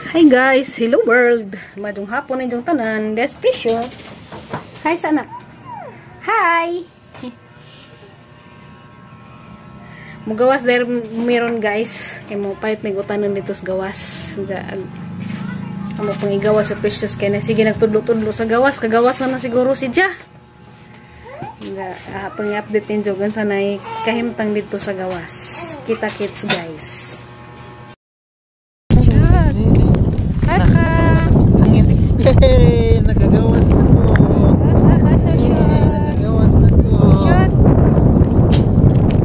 Hi guys, hello world. Madung hapon inyong tanan. That's Precious. Hi sa anak. Hi. Mugawas dahil meron guys. Kay mo palit may utanon dito sa gawas. Amo pang igawas sa Precious kay na sige nagtudlo-tudlo sa gawas. Kagawas na siguro si Ja. Pang-update ninyo gan sanay kahimtang dito sa gawas. Kita kits guys. Hey, nagagawas na ko. Nagagawas na ko.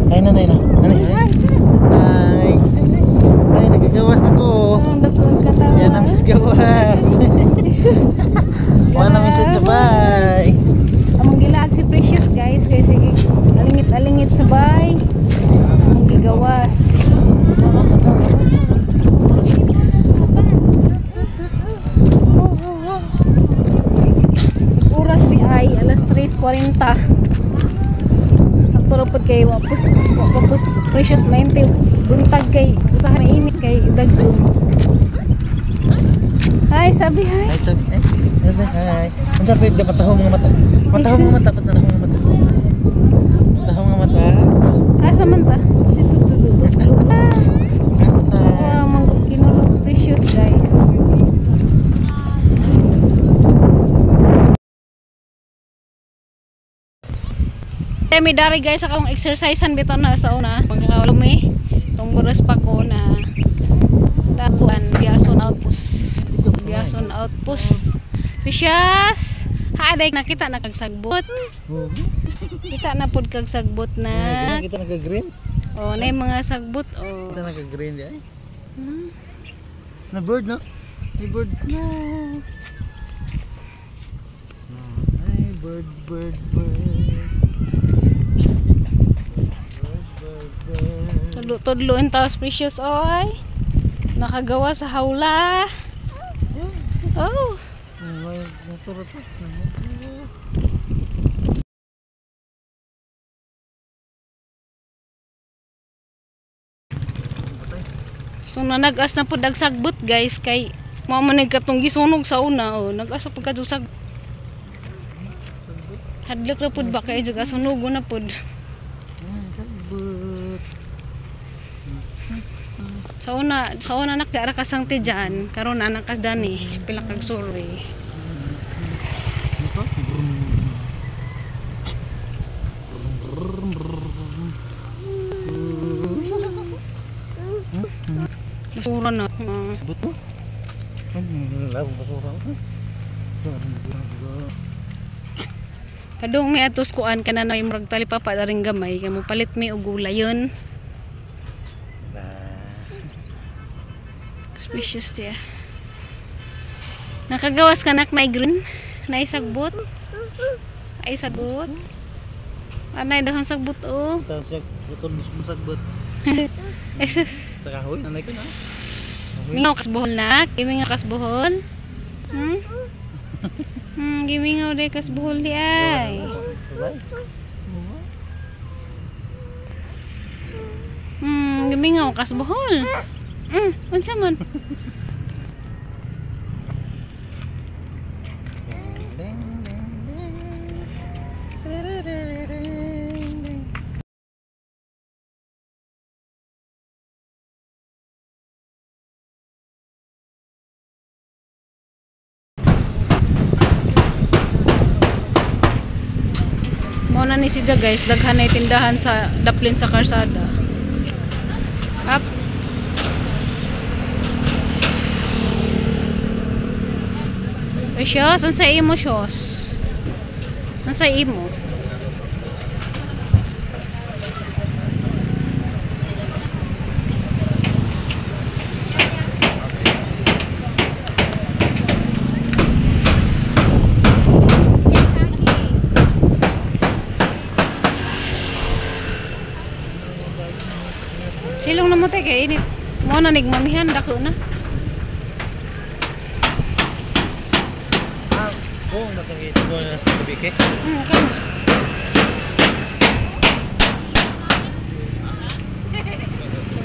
Ay, nanay na. Nanay. Ay. Ay, nagagawas na ko. Yan ang miss gawas. Jesus. Wala miss sabay. Among gilaag si Precious guys, kay sige alingit-alingit sabay. Among gigawas. Oras di ay alas 3:40. Sakto ra pud kay wapos Precious mainte buntag kay usahay mainit kay dagdon. Hi, sabi hi. Hi, sabi. Hi. Unsa tuig dapat taho mga mata? Mataho mga mata, patanaw mga mata. Mataho mga mata. Asa man ta? Si sutududo. Ah, manggug kinulog Precious guys. Mi dari guys akong exercisean bitaw na sa una pagkakalumi tong oras pa ko na dakuan Biason outpost. Biason outpost. Precious, haaday nakita na kag sagbot. Kita na pud kag sagbot na. Kita nagka-green. Oh, nay mga sagbot oh. Kita nagka-green di ay. Na bird no? May bird. No. Ay, bird bird bird. Tudlo-tudlo ang taos Precious oy. Nakagawa sa hawla. Oh. So nanagas na pud ag sagbot guys kay mao man katong gisunog sa una oh, nag-asa pud kadto sag. Hadlok na pud ba kay jud asunogo na pud. Sa una anak di ara kasang tijan, karon anak kas dani, pila kag survey. Basura na. Buto. Basura. Kadong may atos kuan kana na murag talipapa daring gamay kay mo palit mi og gulayon. Suspicious siya. Nakagawas ka nak na green, na sagbot. Ay sagbot. Anay dahon sagbot oh. Taon siya butol mismo sagbot. Jesus. Takahoy nanay ko na. Mingaw kas buhol na, gimingaw kas buhol. Gimingaw day kas buhol di ay. Gimingaw kas buhol. Unsa man? Mao na ni siya guys, daghan na tindahan sa daplin sa karsada. Up. Precious, unsa imo Shos? Unsa imo? Silong na mo te kay init. Mo na nigmamihan dako na. Ah, oh, nakangita ko na sa Cavite. Kan.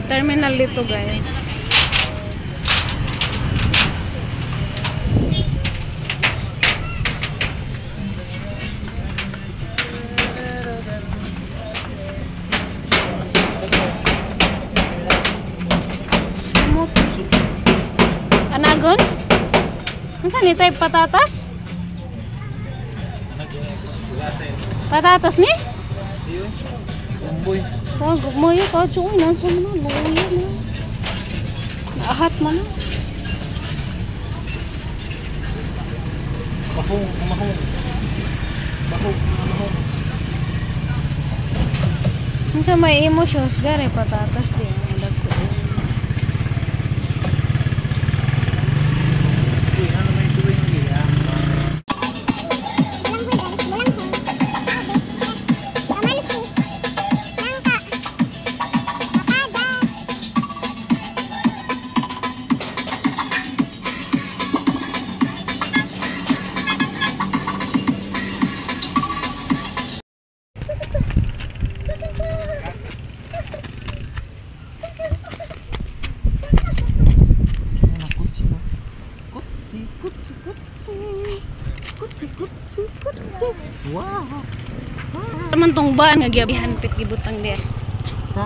Terminal dito, guys. Anagon? Unsa ni type patatas? Patatas ni? Umboy. Oh, gugmay ka chuy nanso man na luya na. Naahat man na. Mahong, mahong. Mahong, mahong. Unsa may emotions gare patatas di ang dagko. Uy, ano may tuwing iya? Kutsi, kutsi, kutsi. Kutsi, kutsi, kutsi. Wow. Man tong baan nga giabihan pit gibutang di. Ha?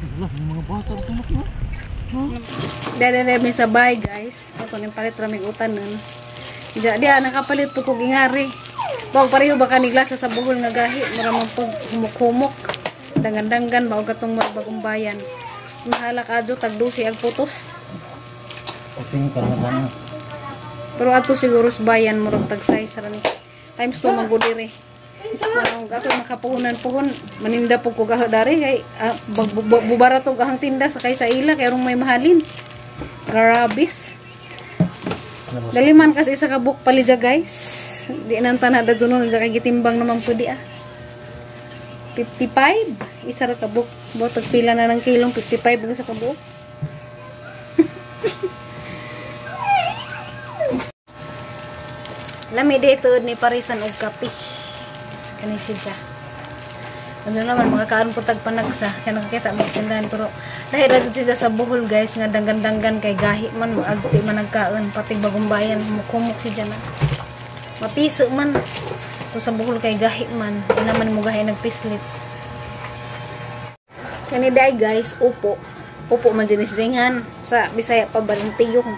Wala, may mga bata tulog no? Dere may sabay guys. Ako ning palit ra mig utan nun. Diya diya nakapalit po kog ingari. Bag pareho ba kanigla sa Bohol nga gahi, mura man pug humok-humok. Danggan-danggan mao katong bagong bayan. Mahala ka adyo tag 12 ang putos. Pagsingin ka naman. Pero ato siguro sa bayan murag tag size ra ni. Times 2 man gud diri. Mao ato makapuhunan-puhon maninda pug ko gaho dari kay bubara to gahang tinda sa kay sa ila kay rong may mahalin. Garabis. Dali man kasi isa ka book palidya guys. Di nang tanada dunon kay gitimbang naman pud di ah. 55 isa ra ka book. Botag pila na ng kilong 55 ang isa ka buok. Lami dito ni parisan og kape. Kani siya. Ano naman makakaon po tag panagsa kay nakakita mo tindahan pero dahil ra jud siya sa Bohol guys nga danggan-danggan kay gahi man agti man nagkaon pati bagong bayan mukumok siya na. Mapiso man to sa Bohol kay gahi man di naman mo gahi nagpislit. Kani dai guys upo. Upo man jud ni siya sa Bisaya pa balintiyong.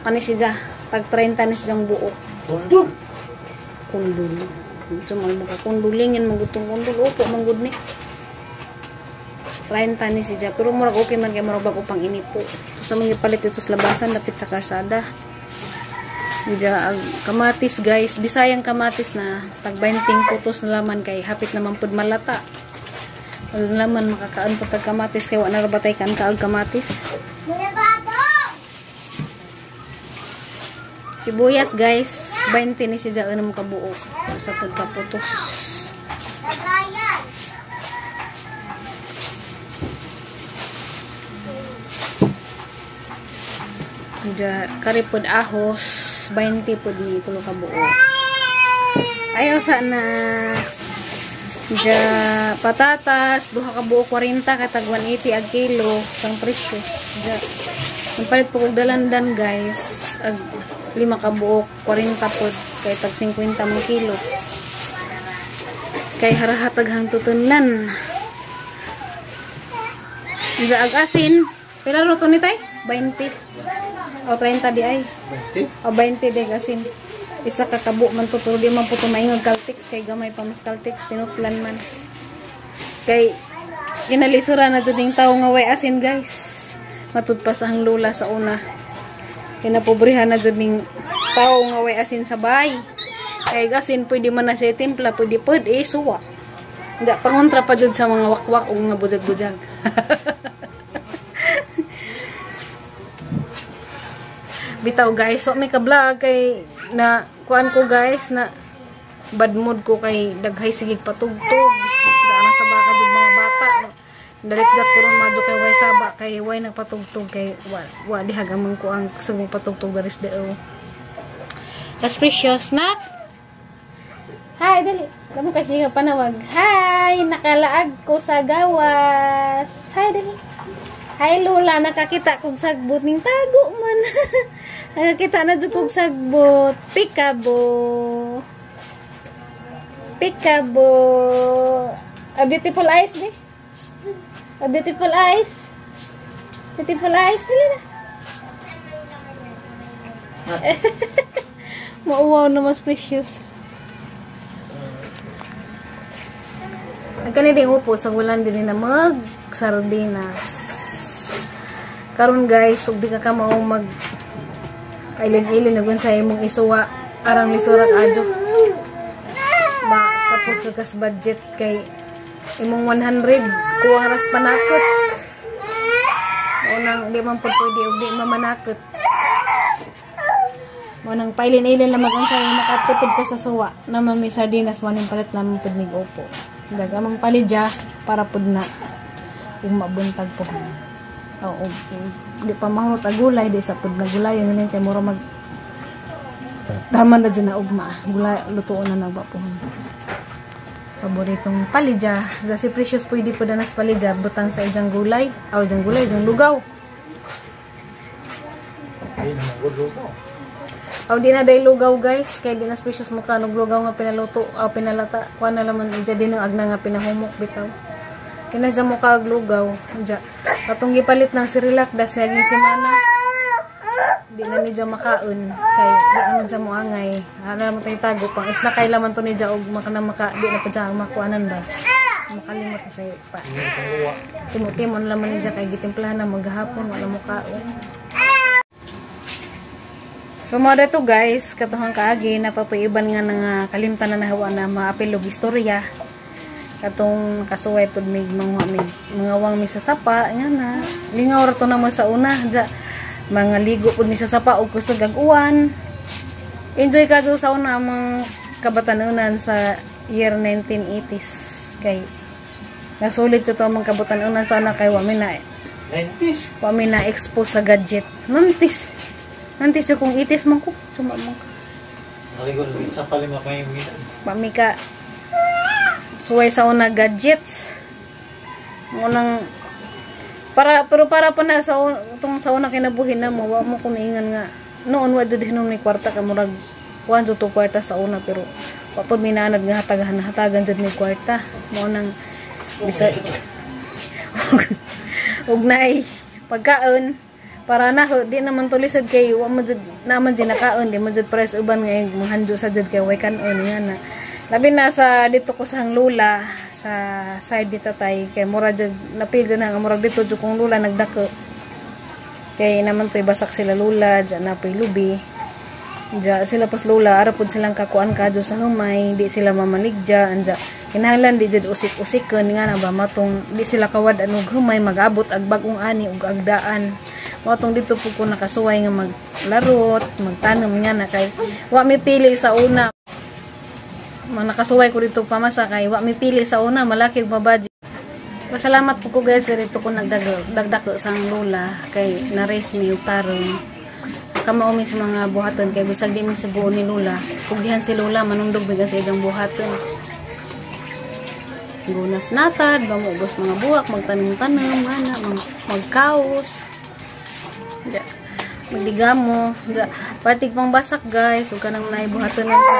Kani siya tag 30 ni siyang buok. Kundol. Kundol. Cuma muka kundulingin manggutong kundol upo manggud ni. 30 ni siya pero murag okay man kay murag bago pang inipo. So, sa mga palit ito sa labasan dapit sa karsada. Diya ang kamatis guys, Bisayang kamatis na tag 20 putos na laman kay hapit naman pud malata. Wala laman makakaan pud tag kamatis kay wa na ra batay kan kaag kamatis. Sibuyas guys, 20 ni siya ano mo kabuok sa pagkaputos. Diya karipod ahos, 20 pod ni tulo kabuok. Ayaw sana. Diya patatas, duha ka buok 40 katag 180 ag kilo, sang presyo. Diya palit po kog dalandan guys, ag 5 ka buok 40 pod kay tag 50 man kilo. Kay harahatag hang tutunlan. Diya ag asin, pila ro to ni tay? 20. O 30 di ay. 20? O 20 di asin. Isa ka kabuok man to pero di man po to maingog Caltex kay gamay pa mas Caltex pinutlan man. Kay ginalisura na jud ning tawo nga way asin guys. Matud pa sa hang lula sa una. Kinapobrehan na jud ning tawo nga way asin sa bahay. Kay asin pwede man na siya timpla, pwede pod eh suwa. Hindi pangontra pa jud sa mga wakwak o mga bujag-bujag. Bitaw guys, so may ka-vlog kay na kuan ko guys na Bad mood ko kay daghay sige patugtog. Daan sa baka jud mga bata. Dalit-dat ko ron madyo kay way saba kay way nagpatugtog kay wa, wa dihag amang ko ang sugong patugtog daris deo. That's precious nak. Hi, dali. Damo kasi nga panawag. Hi, nakalaag ko sa gawas. Hi, dali. Hi, Lola. Nakakita kog sagbot ning tago man. Nakakita na jud kog sagbot. Peekaboo. Peekaboo. A beautiful eyes, di? A beautiful eyes. Beautiful eyes. Dali na. Mauwaw na mas precious. Ang kaniding upo sa wulan din na mag sardinas. Karon guys, ug di ka kamao mag ailin-ailin nagun sa imong isuwa arang lisurat adyo. Ba kapos kas budget kay imong 100 kuwang ras panakot. Unang di man pud pwede ug di mamanakot. Mo nang pailin-ilin lang magunsa yung makatipid ka sa suwa naman may sardinas mo ning palit naman pud mig upo. Dagamang palidya para pud na umabuntag po. Oo, di pa mahurot ang gulay, di sa pud na gulay yun kay mura mag tama na dyan na ugma. Gulay lutuon na nagba po. Paboritong palidya. Sa si Precious pwede po na nas palidya butang sa ijang gulay. Aw, ijang gulay, ijang lugaw. Aw, di na day lugaw guys, kay di na precious mo kanog lugaw nga pinaluto, aw pinalata, kuha na laman dya din ang agna nga pinahumok bitaw. Kinadya mo kaag lugaw, dya. Katong gipalit ng Sirilac, das naging semana. Di na ni dya makaon, kay di naman dya mo angay. Ana mo tayo tago, pang isna kay laman to ni dya, og maka na maka, di na pa dya ang makuanan ba. Makalimot na sa'yo pa. Timo-timo na laman ni dya, kay gitimplahan na maghapon, wala mo kaon. So mga dato guys, katuhang kaagi napapaiban nga nga kalimtan na nahawa na maapil og istorya. Katong kasuway pud mig mga mig mga wang mi sa sapa nga na. Lingaw ra to namo sa una, dya mga ligo pud mi sa sapa og kusog ag uwan. Enjoy ka sa una among kabatanunan sa year 1980s kay nasulit to among kabatanunan sa una kay wa mi na 90s. Wa mi na expose sa gadget. 90s. Nanti siya kung itis man ko, suma man ka. Sa palima pa yung gina. Pamika, suway sa una gadgets. Unang, para, pero para pa na sa, itong sa una kinabuhin na mo, wa mo kumiingan nga. Noon, wa dyan hinom ni kwarta ka, murag, 1 to 2 kwarta sa una, pero wapod minanad nga hatagan, hatagan dyan ni kwarta. Maunang, bisa, ugnay, pagkaon, para na di naman tulisod kay wa man jud naman jud nakaon di man jud pares uban nga manghandyo sa jud kay way kanon nga na. Labi na sa dito ko sa lula sa side ni tatay kay mura jud napil jud na nga murag dito jud kong lula nagdako. Kay naman toy basak sila lula dyan na poy lubi. Dya sila pas lula ara pud silang kakuan kadyo sa humay di sila mamaligya anja kinahanglan di jud usik-usikon nga na ba matong di sila kawad anog humay magabot ag bag-ong ani ug agdaan. Matong dito po ko nakasuway nga maglarot, magtanom nga na kay wa mi pili sa una. Nakasuway ko dito pamasa kay wa mi pili sa una, malaki ug mabaji. Pasalamat po ko guys dito ko nagdagdako sa lula kay na-raise mi og tarong. Kamaumi sa mga buhaton kay bisag di mi subuon ni lula. Pugdihan si lula manundog bigan sa ilang buhaton. Gunas natad, bamugos mga buwak, magtanom-tanom, ana, magkaos. Ya, magdigamo, patig pang basak guys, ug kanang naibuhaton na sa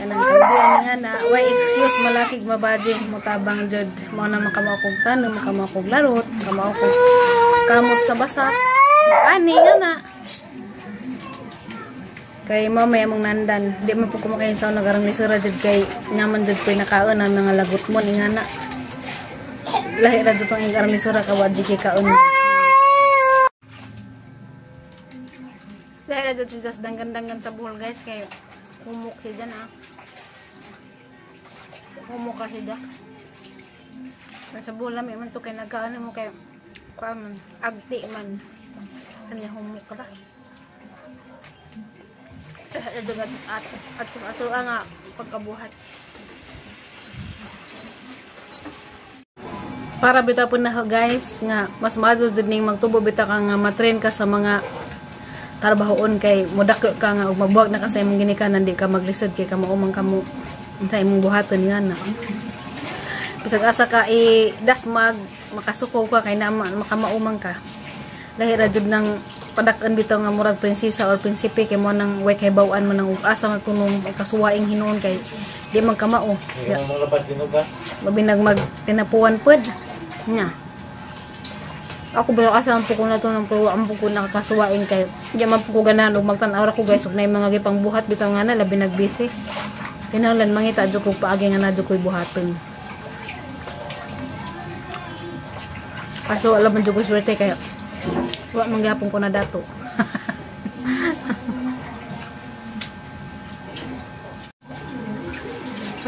kanang kalbian nga na, way excuse malakig mabading mutabang jud, mao na makamao kog tanom, makamao kog larot, makamao kog kamot sa basak. Ani nga na. Kay mamaya mong nandan, di man po kumakain sa nagarang lisura jud kay naman jud koy nakaon ang mga lagot mo ni nga na. Lahi ra jud tong igarang lisura ka wa jud kay kaon. Dahil na si Jas danggan-danggan sa buhol guys kay humok siya dyan ah. Humok ka siya dyan. Sa buhol namin man to kay nagkaano mo kay kuan man agti man. Ano niya humok ka ba? At at ato nga pagkabuhat. Para bitaw po na guys nga mas maadto jud ning magtubo bitaw ka nga matrain ka sa mga trabahoon kay modako ka nga ug mabuwag na ka sa imong ginikanan, di ka maglisod kay kamao man kamo unsa imong buhaton nga na. Bisag asa ka i dasmag makasuko ka kay na makamao man ka. Lahi ra jud nang padak-an bitaw nga murag prinsesa or prinsipe kay mo nang way kay baw-an man ang ug asa man kunong kasuwaing hinuon kay di man kamao. Hindi mo malabas din ba? Labi nag magtinapuan pod. Nya. Ako ba asa ang puko na to ng puko ang puko nakakasuwain kay di man puko ganahan og magtan-aw ra ko guys og nay mga gipang buhat bitaw nga na labi nagbisi. Kinahanglan mangita jud kog paagi nga na jud koy buhaton. Kaso wala man jud ko swerte kay wa man gihapon ko na dato.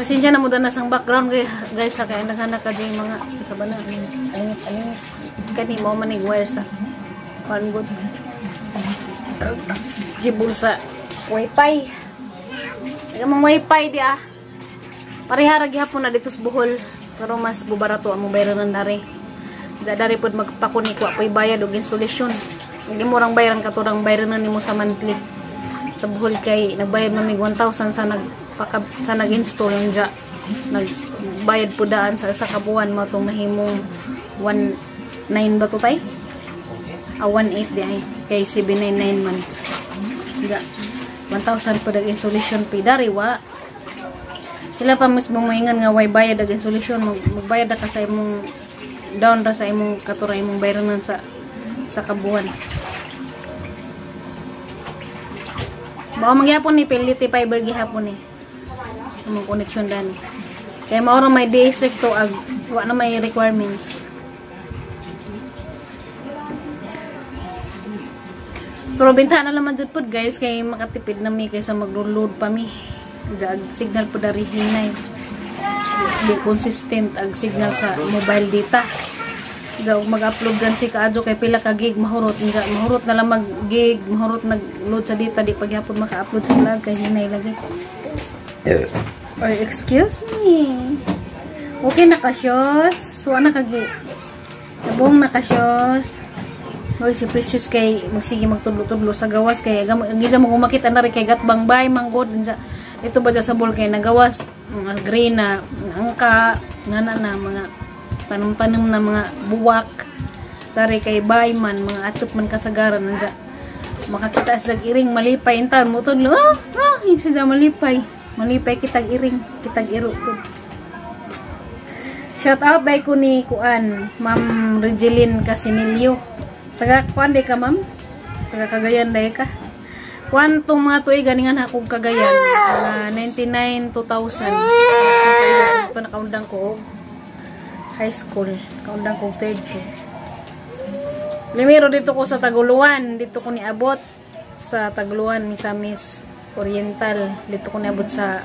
Pasensya na mo danas ang background guys sa kay naghanap ka din mga sa ba na alingit alingit kani mo man wire sa one good gibul sa wifi. Daga mong wifi di ah. Parehara gihapon na dito sa Bohol pero mas bubarato ang bayaran dari. Da dari pod magpakunik wa poy bayad og installation. Hindi mo rang bayaran katurang bayaran nimo sa monthly. Sa Bohol kay nagbayad man mig 1,000 sa nag sa nag-install nja nagbayad po daan sa isa ka buwan mo tong nahimong 1.9 ba to tay? Ah, 1.8 di ay kay 799 man. Nja 1,000 po dag installation fee dari wa. Sila pa mismo moingan nga way bayad dag installation, magbayad ka sa imong down ra sa imong katura imong bayranan sa kabuan. Mao magyapon ni PLDT fiber gihapon ni. Among connection dani. Kaya mao ra may district to ag wa na may requirements. Pero bentahan na naman jud pod guys kay makatipid na mi kaysa maglo-load pa mi. Ag signal pod dari hinay. Di consistent ag signal sa mobile data. Daw mag-upload gan si kaadyo kay pila ka gig mahurot nga mahurot na lang mag gig mahurot nag-load sa data di pagyapon maka-upload sa vlog kay hinay lagi. Or excuse me. Okay na ka syos. Wa na ka gi. Nabong na ka syos. Hoy si Precious kay magsige magtudlo-tudlo sa gawas kay gisa mo makita na rin kay gatbang bay manggod unsa ito ba sa bol kay nagawas mga green na angka ngana na mga tanom-tanom na mga buwak tari kay bay man mga atop man kasagaran anja makakita sa iring malipay intan mo tudlo ah malipay malipay kitag iring kitag iro pud. Shout out dai ko ni kuan Ma'am Regeline Casinillo. Taga kuan day ka ma'am? Taga Cagayan day ka? Kuan tong mga tuig ganingan hakog Cagayan 99 2000. Ito nakaundang ko og high school, kaundang ko third year. Primero dito ko sa Taguluan, dito ko niabot sa Taguluan, Misamis Oriental. Dito ko niabot sa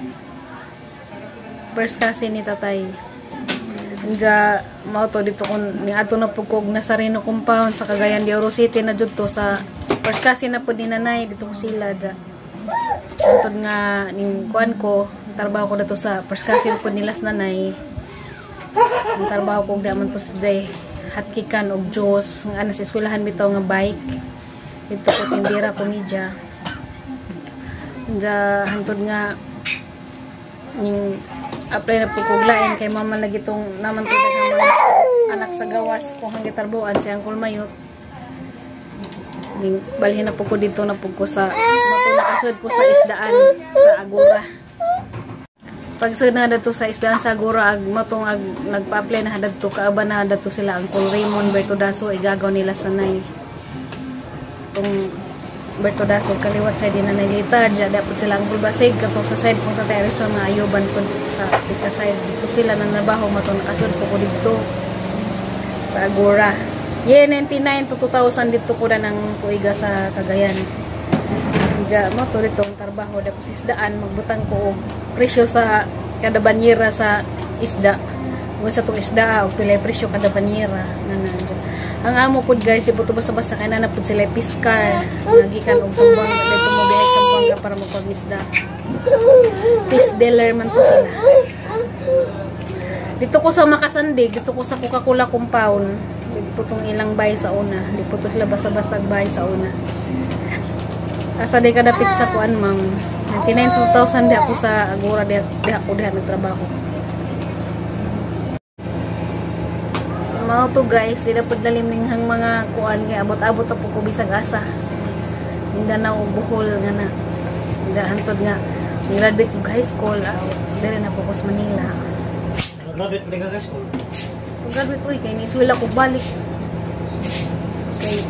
first cousin ni tatay. Anja mao to dito ko niadto na pud ko og Nazareno compound sa Cagayan de Oro City na jud to sa first cousin na pud ni nanay dito ko sila dya. Antod nga ning kuan ko, trabaho ko dito sa first cousin pud nila sa nanay. Ang trabaho ko di man to sa jay hatkikan og juice nga ana sa eskwelahan bitaw nga bike. Dito ko tindira ko media. Anja hantod nga ning apply na po kog lain kay mama lagi tong naman to daghang mga anak sa gawas kung hanggang tarbuan si Uncle Mayot. Ning balhin na po ko dito na po ko sa mato nakasud ko sa isdaan sa Agora. Pagsud na dito sa isdaan sa Agora ag matong ag nagpa-apply na dadto kaaba na dadto sila Uncle Raymond Bertodaso igagaw nila sanay. Tong Bertodaso kaliwat sa din na nalita diya dapat sila Uncle Basig kato sa side kung Tatay Arizona nga ayuban pud sa pika side dito sila nang nabaho matong nakasud ko dito sa Agora. Year 99 to 2000 dito ko na ng tuiga sa Cagayan. Diya mo to dito ang trabaho dapos isdaan magbutang ko og presyo sa kada banyera sa isda. Ug sa tong isda og pilay presyo kada banyera nga. Ang amo pud guys, ibuto basta-basta kay na pud sila piskar. Nagikan og Sambuanga dito mo bihay Sambuanga. Pampanga para magpamisda. Fish dealer man to sila. Dito ko sa Makasandig, dito ko sa Coca-Cola compound. Dito tong ilang bahay sa una. Di po to sila basta-basta bahay sa una. Asa di kadapit sa kuan, ma'am. 99 2000 di ako sa Agora, di, di ako diha nagtrabaho. So mao to guys, di na pud naliming mga kuan kay abot-abot na po ko bisag asa. Mindanao ug Bohol nga na. Hantod nga graduate og high school, dire na po ko sa Manila. Graduate pa ka school. Pag graduate, uy, kay niswila ko balik. Kay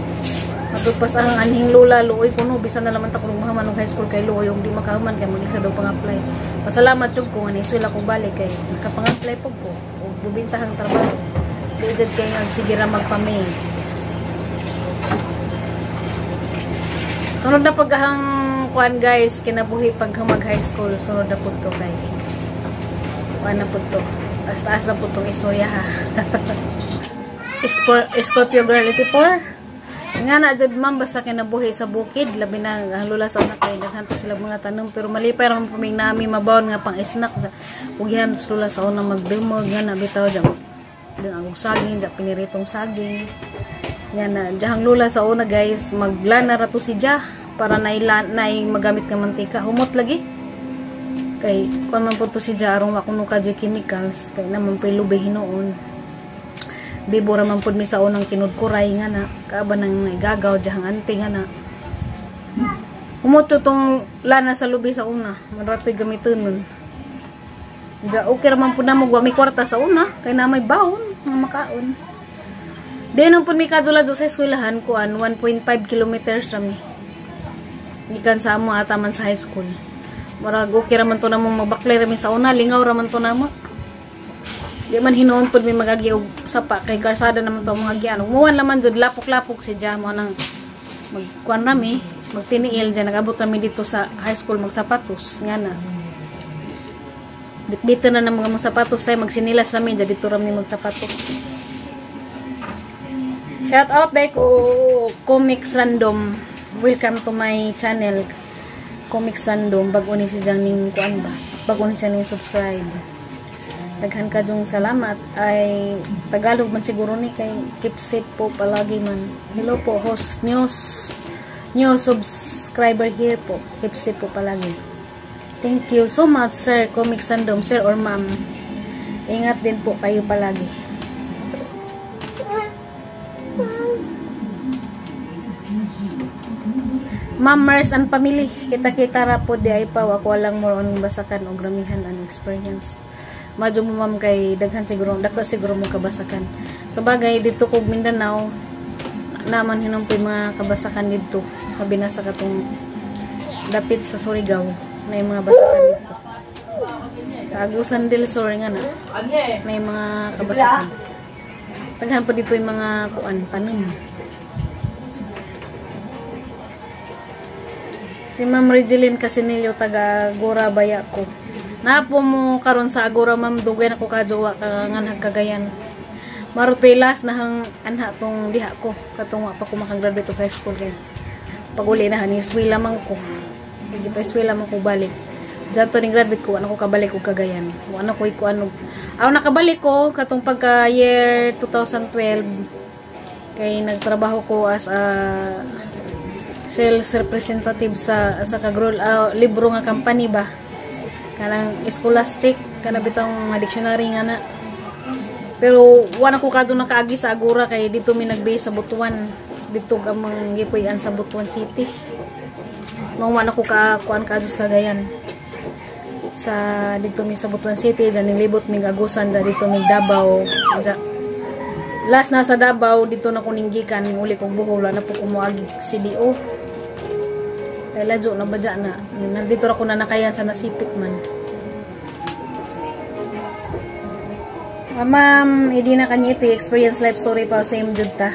matugpas ang anhing lola, luoy ko no, bisan na laman ta kung mahaman og high school kay luoy og di makahuman kay mag-isa daw pang-apply. Pasalamat jud ko nga niswila ko balik kay nakapang-apply pud ko og bubintahang trabaho. Di jud kay nga sige ra magpa-May. Sunod na pagahang kuan guys, kinabuhi pag mag high school, sunod na pud to kay kuan na pud to. Taas-taas na po itong istorya ha. Scorpio Girl 84. Nga na jud ma'am, basta kinabuhi sa bukid, labi na ang lula sa una kay daghan to sila mga tanom, pero malipay ra man paming nami mabawon nga pang snack. Ugihan lula sa una magdumog nga na bitaw dyan. Dyan ang saging, dyan piniritong saging. Nga na dyan lula sa una guys, maglana ra to si ja para naay magamit nga mantika. Humot lagi. Kay kuan man po to si ja aron wa kuno ka chemicals kay naman pay lubi hinuon. Bibo ra man pud mi sa unang kinudkuray nga na kaaba nang naigagaw diyang ante nga na. Humot tong lana sa lubi sa una, manratoy gamiton nun. Ja okay ra man pud namo wa mi kwarta sa una kay na may baon nga makaon. Di nang pud mi kadula sa eskwelahan kuan 1.5 kilometers ra mi. Gikan sa amo ataman sa high school. Murag okay ra man to namong magbaklay ra mi sa una, lingaw ra man to namo. Di man hinuon pud mi magagi og sapa kay karsada naman to mga agian. Umuwan naman jud lapok-lapok si ja mo nang magkuan ra mi, magtiniil ja nagabot ra mi dito sa high school magsapatos nga na. Dito na ng mga magsapatos ay magsinilas ra mi ja dito ra mi magsapatos. Shout out dai ko Comics Random. Welcome to my channel. Comics Random, bago ni siya ning kuan ba? Bago ni siya ning subscribe. Daghan ka jung salamat. Ay Tagalog man siguro ni kay keep safe po palagi man. Hello po host news new subscriber here po. Keep safe po palagi. Thank you so much sir Comics Random, sir or ma'am. Ingat din po kayo palagi. Ma'am Mers and family, kita-kita ra po di ay pa ako walang more on basakan og gramihan ang experience. Madyo mo ma'am kay daghan siguro, dako siguro mo kabasakan. So bagay dito kog Mindanao naman hinumpoy mga kabasakan didto. Habi na sa katong dapit sa Surigao na yung mga basakan dito. Sa Agusan del Sur nga na may mga kabasakan. Daghan pa dito yung mga kuan tanom. Si Ma'am Regeline Casinillo taga Agora baya ko. Napo mo karon sa Agora ma'am, dugay na ko kajowa ka nganhag Cagayan. Marutoy last na hang anha tong diha ko katong wa pa ko makagraduate of high school kay. Pag-uli na hani eskwela man ko. Hindi pa eskwela man ko balik. Diyan to ning graduate ko, wa na ko kabalik og Cagayan. Wa na ko ikuan og aw nakabalik ko katong pagka year 2012 kay nagtrabaho ko as a sales representative sa kagrol libro nga company ba kanang Scholastic kana bitong mga dictionary nga na. Pero wala ko kadto nakaagi sa Agora kay dito mi nag-base sa Butuan, dito amang gipuy-an sa Butuan City. Mao wala ko ka kuan kadto sa Cagayan. Sa dito mi sa Butuan City, dan nilibot mi Agusan, da dito mi Davao. Last na sa Davao dito na ko ninggikan uli kog Bohol, wala na po ko moagi CDO. Kay ladyo na badya na. Nandito ra ko na nakayan sa nasipit man. Ma'am, hindi na kanya ito experience life story pa same jud ta.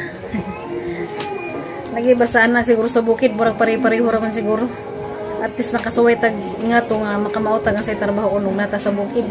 Lagi basaan na siguro sa bukid, murag pare-pareho ra man siguro. At least nakasuway tag nga to nga makamaotag ang say trabaho unong nata sa bukid.